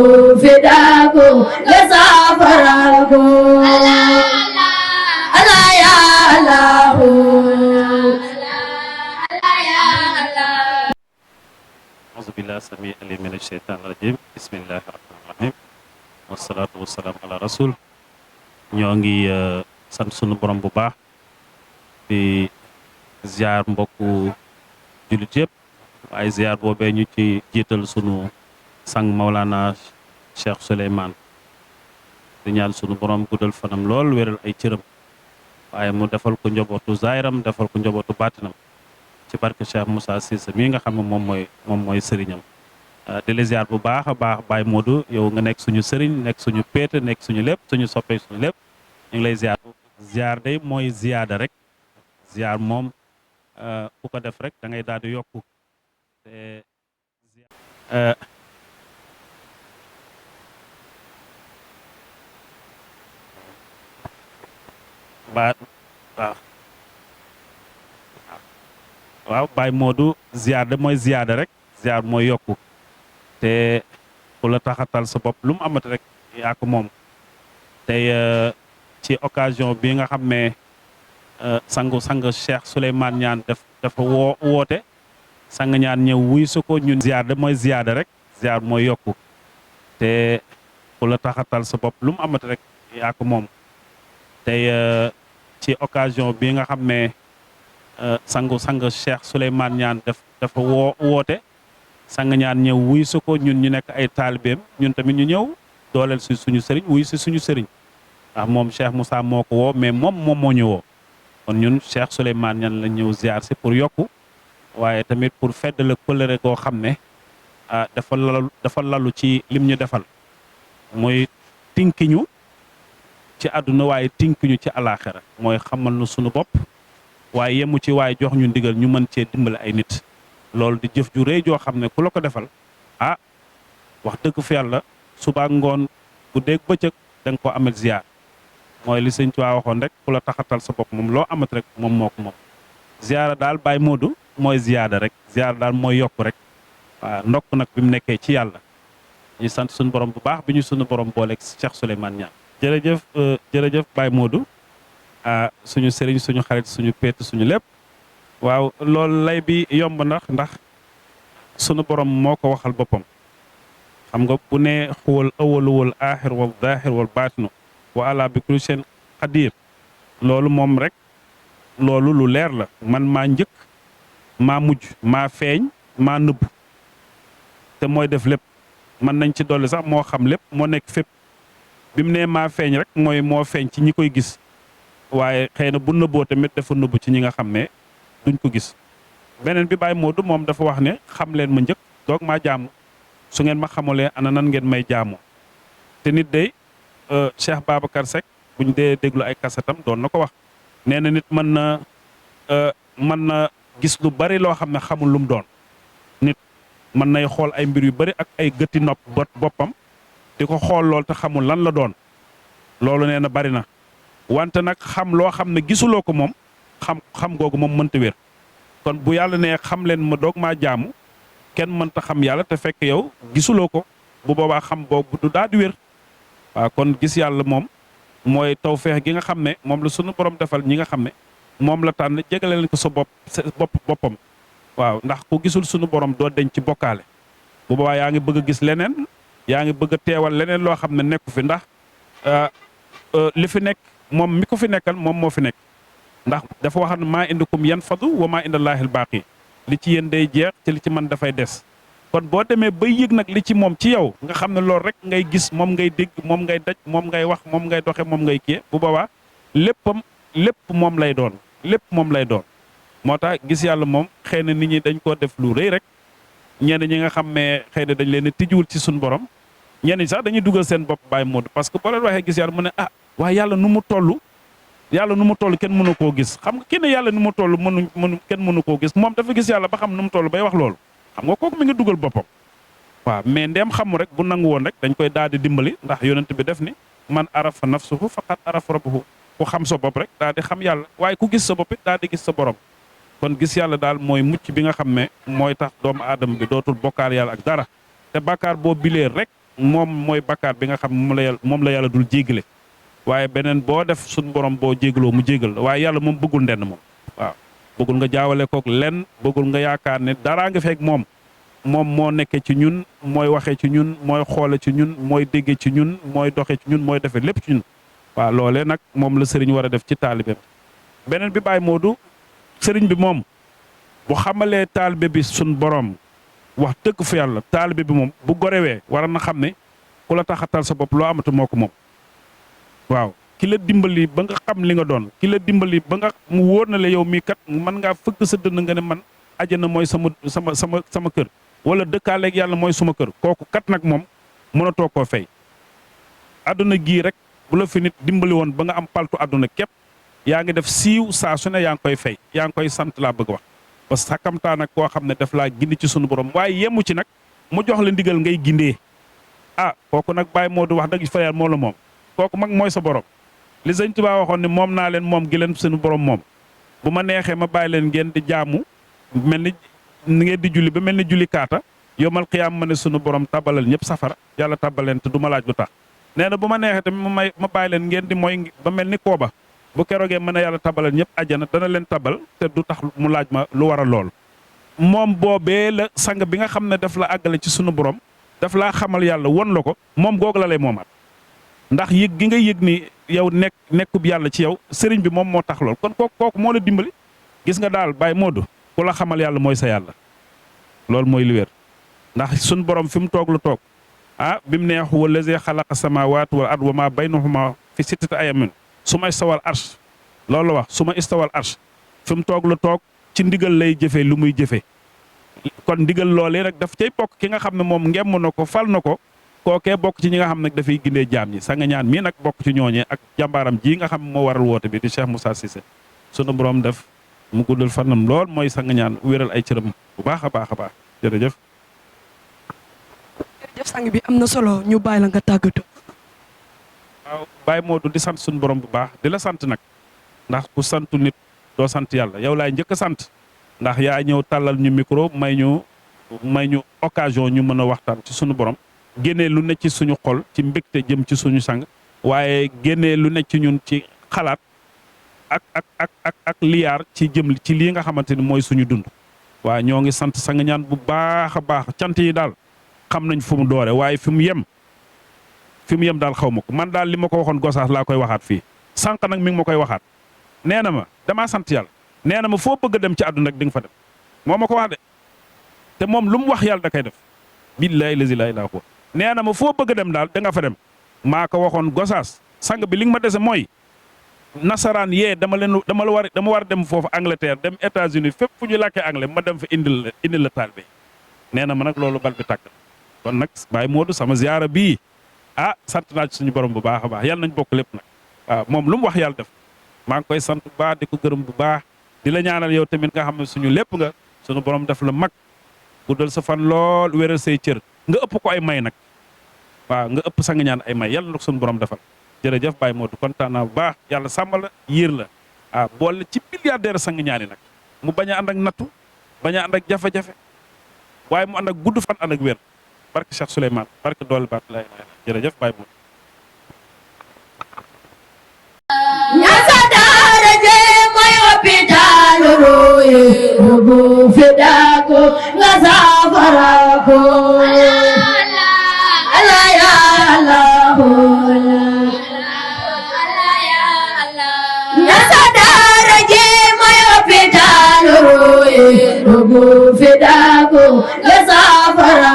فداكو لسافركو الله يا الله أعوذ بالله السميع العليم من الشيطان الرجيم بسم الله الرحمن الرحيم والصلاة والسلام على رسول ñoo ngi sant sunu borom bu baax di ziar mbokku jullit yëpp waaye ziar boobee ñu ci jiital sunu sang Maulana Cheikh Souleymane di ñaan sunu borom guddal fanam lool wéral ay cëram waaye mu defal ko njabootu zaahiram defal ko njabootu baatinam ci barke Cheikh Moussa Cissé mii nga xam ne moom mooy sëriñam di la ziar bu baax a baax Baye Modou yow nga nekk suñu sëriñ nekk suñu péete nekk suñu lépp suñu soppee suñu lépp ñu ngi lay ziar. ziar day mooy ziyaada rek ziar moom ku ko def rek da ngay daal di yokku te ba waaw waaw Baye Modou ziar de mooy ziyaada rek ziar mooy yokku te ku la taxatal sa bopp lu mu amati rek yaa ko moom tey ci occasion bi nga xam ne sang Cheikh Souleymane Niane dafa woote sang ñaan ñëw wuy su ko ñun ziar de mooy ziyaada rek ziar mooy yokku te ku la taxatal sa bopp lu mu amati rek yaa ko moom tey ci occasion bi nga xam ne sang Cheikh Souleymane Niane dafa woote sang ñaan ñëw wuy su ko ñun ñu nekk ay taalibeem ñun tamit ñu ñëw dooleel si suñu sëriñ wuy si suñu sëriñ ndax moom Cheikh Moussa moo ko woo mais moom moo ñu woo kon ñun Cheikh Souleymane Niane la ñëw ziar si pour yokku waaye tamit pour fedd la kóllëre goo xam ne dafa lalu ci lim ñu defal mooy tinkiñu ci àdduna waaye tinkiñu ci alaaxira mooy xamal nu suñu bopp waaye yemu ci waaye jox ñu ndigal ñu mën cee dimbale ay nit loolu di jëf ju rëy joo xam ne ku la ko defal wax dëgg fi yàlla suba ngoon bu dégg bëccëg da nga ko amel ziar mooy li sëñ Tuubaa waxoon rek ku la taxatal sa bopp moom loo amat rek moom moo ko moom ziara daal Baye Modou mooy ziyaada rek ziara daal mooy yokku rek waaw ndokk nag bi mu nekkee ci yàlla ñu sant suñu borom bu baax bi ñu suñu borom booleeg Cheikh Souleymane Niane jërëjëf Baye Modou suñu sëriñ suñu xarit suñu péet suñu lépp waaw loolu lay bi yomb ndax sunu borom moo ko waxal boppam xam nga bu ne xuwal awalu wal aaxir wal zaahir wal baatinu wa ala bi kulli shay'in qadir loolu moom rek loolu lu leer la man maa njëkk maa mujj maa feeñ maa nëbb te mooy def lépp mën nañ ci dolli sax moo xam lépp moo nekk fépp bi mu nee maa feeñ rek mooy moo feeñ ci ñi koy gis waaye xëy na bu nëbboo tamit dafa nëbb ci ñi nga xam ne duñ ko gis beneen bi Baye Modou moom dafa wax ne xam leen ma njëkk doog maa jaamu su ngeen ma xamulee ana nan ngeen may jaamoo te nit day Cheikh Babacar Seck buñ dee déglu ay kasetam doon na ko wax nee na nit mën na gis lu bari loo xam ne xamul lu mu doon nit mën nay xool ay mbir yu bari ak ay gëtti nopp boppam di ko xool lool te xamul lan la doon loolu nee na bari na wante nag xam loo xam ne gisuloo ko moom xam googu moom mënta wér kon bu yàlla ne xam leen ma doog maa jaamu kenn mënta xam yàlla te fekk yow gisuloo ko bu boobaa xam boobu du daal di wér waaw kon gis yàlla moom mooy tawfeex gi nga xam ne moom la sunu borom defal ñi nga xam ne moom la tànn jégale leen ko sa boppam waaw ndax ku gisul sunu borom doo denc ci bokkaale bu boobaa yaa ngi bëgg a gis leneen yaa ngi bëgg a teewal leneen loo xam ne nekku fi ndax li fi nekk moom mi ko fi nekkal moom moo fi nekk ndax dafa wax ne maa indikum yanfadu wa maa indallaahil baaqi li ci yéen day jeex ci li ci man dafay des kon boo demee bay yëg nag li ci moom ci yow nga xam ne loolu rek ngay gis moom ngay dégg moom ngay daj moom ngay wax moom ngay doxe moom ngay kii bu boobaa lépp moom lay doon lépp moom lay doon moo tax gis yàlla moom xëy na nit ñi dañ koo def lu rëy rek ñenn ñi nga xam ne xëy na dañ leen a tijjuwul ci suñu borom ñenn ñi sax dañuy dugal seen bopp Baye Modou parce que boo leen waxee gis yàlla mu ne waaye yàlla nu mu toll kenn mënu koo gis xam nga ki ne yàlla nu mu toll kenn mënu koo gis moom dafa gis yàlla ba xam nu mu toll bay wax loolu xam nga kooku mi ngi dugal boppam waaw mais ndeem xamu rek bu nangu woon rek dañ koy daal di dimbali ndax yonent bi def ni man arafa nafsuhu faqad arafa rabbuhu ku xam sa bopp rek daal di xam yàlla waaye ku gis sa bopp it daal di gis sa borom kon gis yàlla daal mooy mucc bi nga xam ne mooy tax doomu aadama bi dootul bokkaar yàlla ak dara te bàkkaar boo bilee rek moom mooy bakkaar bi nga xam moom la yàlla dul jéggale waaye beneen boo def suñ borom boo jéggaloo mu jéggal la waaye yàlla moom bëggul ndenn moom waaw bëggul nga jaawale kook lenn bëggul nga yaakaar ne daraa nga feek moom moo nekkee ci ñun mooy waxee ci ñun mooy xoole ci ñun mooy déggee ci ñun mooy doxee ci ñun mooy defee lépp ci ñun waaw loolee nag moom la sëriñ war a def ci taalibe beneen bi Baye Modou sëriñ bi moom bu xamalee taalibe bi suñ borom wax dëgg fa yàlla taalibe bi moom bu gorewee war na xam ne ku la taxatal sa bopp loo amatu moo ko moom waaw ki la dimbali ba nga xam li nga doon ki la dimbali ba nga mu wóor na la yow mii kat mën ngaa fëgg sa dënn nga ne man ajana mooy sama kër wala dëkkaaleeg yàlla mooy suma kër kooku kat nag moom mënatoo koo fay àdduna gii rek bu la fi nit dimbali woon ba nga am paltu àdduna képp yaa ngi def siiw saa su ne yaa ngi koy fay yaa ngi koy sant laa bëgg wax parce que xakamtaa nag koo xam ne daf laa gindi ci sunu borom waaye yemu ci nag mu jox la ndigal ngay gindee kooku nag Baye Modou wax dëgg fa yàlla moo la moom kooku mag mooy sa borom li Sëñ Tuubaa waxoon ne moom naa leen moom gi leen sunu borom moom bu ma neexee ma bàyyi leen ngeen di jaamu mel ni ngeen di julli ba mel ni julli kaata yomal xiyaam ma ne sunu borom tabalal ñëpp safara yàlla tabal leen te du ma laaj lu tax nee na bu ma neexee tamit ma bàyyi leen ngeen di mooy ba mel ni kooba bu keroogee mën a yàlla tabalal ñëpp àjjana dana leen tabal te du tax mu laaj ma lu war a lool moom boobee la sang bi nga xam ne daf la àggale ci sunu borom daf laa xamal yàlla won la ko moom googu la lay moomaat ndax yëg gi nga yëg ni yow nekkub yàlla ci yow sëriñ bi moom moo tax lool kon kooku moo la dimbali gis nga daal Baye Modou ku la xamal yàlla mooy sa yàlla loolu mooy li wér ndax sunu borom fi mu toog lu toog bi mu neex wallazi xalaqa samaawaati wal ard wa maa baynahuma fi sittati ayaamin su ma istawal arsh loolu la wax su ma istawal arsh fi mu toog lu toog ci ndigal lay jëfee lu muy jëfee kon ndigal loolee nag daf cay bokk ki nga xam ne moom ngemm na ko fal na ko kookee bokk ci ñi nga xam ne dafay gindee jaam ñi sanga ñaan mii nag bokk ci ñooñee ak jàmbaaram ji nga xam moo waral woote bi di Cheikh Moussa Cissé sunu borom def mu guddal fanam lool mooy sanga ñaan wéral ay cëram bu baax a baax a baax jërëjëf. jërëjëf sang bi am na solo ñu bàyyi la nga tàggatoo. waaw Baye Modou di sant suñu borom bu baax di la sant nag ndax ku santu nit doo sant yàlla yow laay njëkk a sant ndax yaa ñëw tàllal ñu micro may ñu occasion ñu mën a waxtaan ci suñu borom génnee lu ne ci suñu xol ci mbégte jëm ci suñu sang waaye génnee lu ne ci ñun ci xalaat ak liyaar ci jëm ci lii nga xamante ni mooy suñu dund waaye ñoo ngi sant sang ñaan bu baax a baax cant yi daal xam nañ fu mu doore waaye fi mu yem daal xaw ma ko man daal li ma ko waxoon Gosaas laa koy waxaat fii sànq nag mi ngi ma koy waxaat nee na ma damaa sant yàlla nee na ma foo bëgg a dem ci àdduna rek di nga fa dem moo ma ko wax de te moom lu mu wax yàlla da koy def billaahi lazi laa ilaaha huwa nee na ma foo bëgg a dem daal da nga fa dem maa ko waxoon Gosaas sang bi li nga ma dese mooy nasaraan yee dama war a dem foofu Angleterre dem États-Unis fépp fu ñu làkkee anglais ma dem fa indil la taalibe nee na ma nag loolu bal bi tàkk kon nag Baye Modou sama ziyaara bii sant naa ci suñu borom bu baax a baax yàlla nañ bokk lépp nag waaw moom lu mu wax yàlla def maa ngi koy sant bu baax di ko gërëm bu baax di la ñaanal yow tamit nga xam ne suñu lépp nga suñu borom def la mag guddal sa fan lool wéral say cër nga ëpp ko ay may nag waaw nga ëpp sa nga ñaan ay may yàlla na ko suñu borom defal jërëjëf Baye Modou kontaan naa bu baax yàlla sàmm la yiir la boole ci milliardaire sa nga ñaani nag mu bañ a ànd ak nattu bañ a ànd ak jafe-jafe waaye mu ànd ak gudd fan ànd ak wér barke Cheikh Souleymane barke doole baat la jërëjëf Baye Modou ñasa daara je mooy hôpital ruuye rubu fidako nga saafara ko ala ya Allah ñasa daara je mooy hôpital ruuye rubu fidako nga saafara